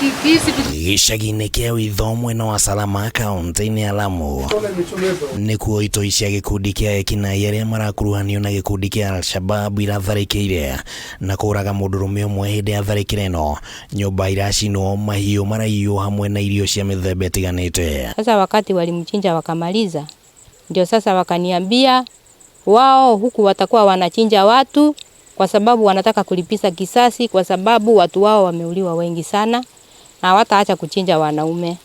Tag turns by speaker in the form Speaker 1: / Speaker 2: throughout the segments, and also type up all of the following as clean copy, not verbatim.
Speaker 1: Gĩcagi-inĩ kĩa Witho mwena wa Salama kaunti-inĩ ya Lamu nĩkuo itoi cia gĩkundi kĩa ekinaĩ arĩa marakuruhanio na gĩkundi kĩa Al-Shabab iratharĩkĩire na kũraga mũndũrũme ũmwe hĩndĩ ya tharĩkĩra ĩno. Nyũmba iracinwo, mahiũ maraiywo hamwe na irio cia mĩthemba ĩtiganĩte.
Speaker 2: Sasa wakati walimchinja wakamaliza, ndio sasa wakaniambia wao huku watakuwa wanachinja watu kwa sababu wanataka kulipiza kisasi, kwa sababu watu wao wameuliwa wengi sana na hawataacha kuchinja wanaume.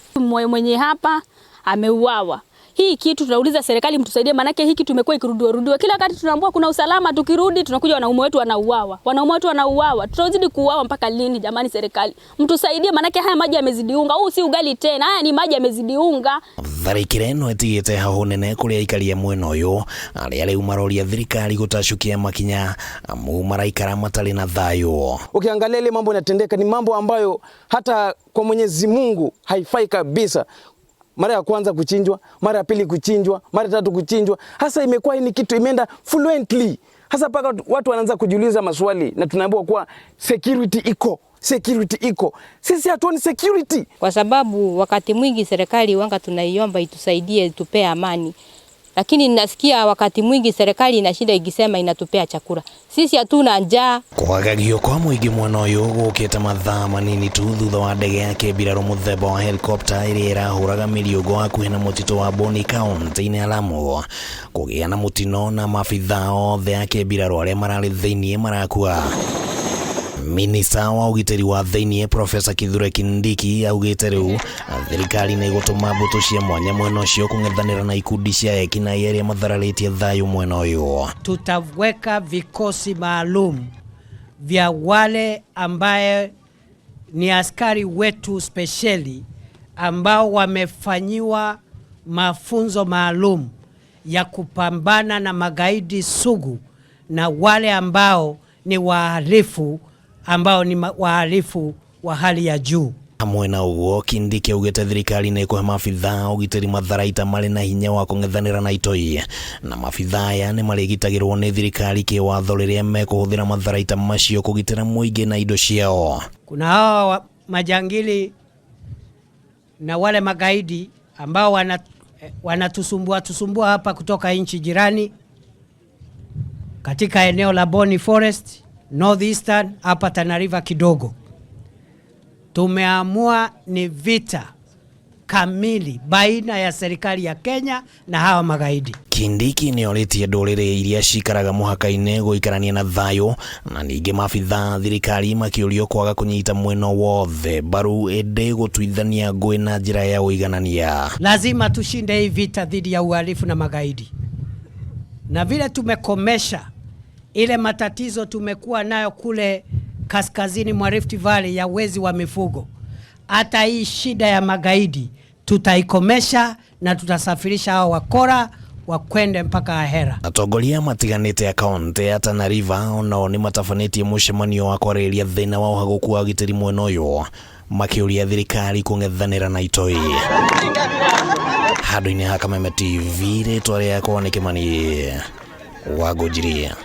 Speaker 3: Mwenye hapa ameuawa. Hii kitu tunauliza serikali mtusaidie, maanake hii kitu imekuwa ikirudiwa rudiwa kila wakati. Tunaambiwa kuna usalama, tukirudi tunakuja wanaume wetu wanauawa, wanaume wetu wanauawa. Tutazidi kuuawa mpaka lini jamani? Serikali mtusaidie, maanake haya maji yamezidi unga. Huu si ugali tena, haya ni maji yamezidi unga.
Speaker 1: Tharĩkĩra ĩno ĩtigĩte hahũ nene kũrĩ aikari a mwena ũyũ arĩa rĩu maroria thirikari gũtacukia makinya amu maraikara matarĩ na thayũ.
Speaker 4: Ukiangalia ile mambo yanatendeka ni mambo ambayo hata kwa Mwenyezi Mungu haifai kabisa. Mara ya kwanza kuchinjwa, mara ya pili kuchinjwa, mara ya tatu kuchinjwa. Hasa imekuwa hii ni kitu imeenda fluently. Hasa mpaka watu wanaanza kujiuliza maswali na tunaambiwa kuwa security iko, security iko. Sisi hatuoni security.
Speaker 2: Kwa sababu wakati mwingi serikali wanga tunaiomba itusaidie, tupee amani, lakini nasikia wakati mwingi serikali inashinda ikisema inatupea chakula. Sisi hatuna njaa.
Speaker 1: Kwagagio kwa mũingĩ mwena ũyũ gũkĩte mathaa manini tu thutha wa ndege ya kĩmbirarũ mũthemba wa helicopter ĩrĩa ĩrahũraga mĩriũngũ hakuhĩ na mũtitũ wa Boni kaunti-inĩ ya Lamu kũgĩa na mũtino na maabithaa othe a kĩmbirarũ arĩa mararĩ thĩiniĩ marakua. Minista wa ũgitĩri wa thĩiniĩ Profesa Kithure Kindiki augĩte rĩu thirikari nĩ ĩgũtũma mbũtũ cia mwanya mwena ũcio kũng'ethanĩra na ikundi cia ekinaĩ arĩa mathararĩtie thayũ mwena ũyũ.
Speaker 5: Tutaweka vikosi maalum vya wale ambaye ni askari wetu spesheli ambao wamefanyiwa mafunzo maalum ya kupambana na magaidi sugu na wale ambao ni wahalifu ambao ni wahalifu wa hali ya juu.
Speaker 1: Hamwe na ũguo Kindiki augĩte thirikari nĩ ĩkũhe maabithaa a ũgitĩri matharaita marĩ na hinya wa kũng'ethanĩra na itoi na maabithaa aya nĩ marĩgitagĩrwo nĩ thirikari kĩwatho rĩrĩa mekũhũthĩra matharaita macio kũgitĩra mũingĩ na indo ciao.
Speaker 5: Kuna hawa majangili na wale magaidi ambao wanatusumbua tusumbua hapa kutoka nchi jirani katika eneo la Boni Forest, Northeastern hapa Tana River kidogo. Tumeamua ni vita kamili baina ya serikali ya Kenya na hawa magaidi.
Speaker 1: Kindiki nĩ orĩtie ndũrĩrĩ iria cikaraga mũhaka-inĩ gũikarania na thayũ na ningĩ maabithaa thirikari makĩũrio kwaga kũnyita mwena wothe mbaru ĩndĩ gũtuithania ngũĩ na njĩra ya ũiganania.
Speaker 5: Lazima tushinde hii vita dhidi ya uhalifu na magaidi, na vile tumekomesha ile matatizo tumekuwa nayo kule kaskazini mwa Rift Valley ya wezi wa mifugo, hata hii shida ya magaidi tutaikomesha na tutasafirisha hao wakora wakwende mpaka ahera.
Speaker 1: Atongoria matiganĩte a kaunti ya Tana River onao nĩ matabanĩtie mũcemanio wa kwarĩrĩria thĩna wa ũhagũku wa ũgitĩri mwena ũyũ makĩũria thirikari kũng'ethanĩra na itoi. Handũ-inĩ ha Kameme TV rĩtwa rĩakwa nĩ Kĩmani wa Ngũnjiria.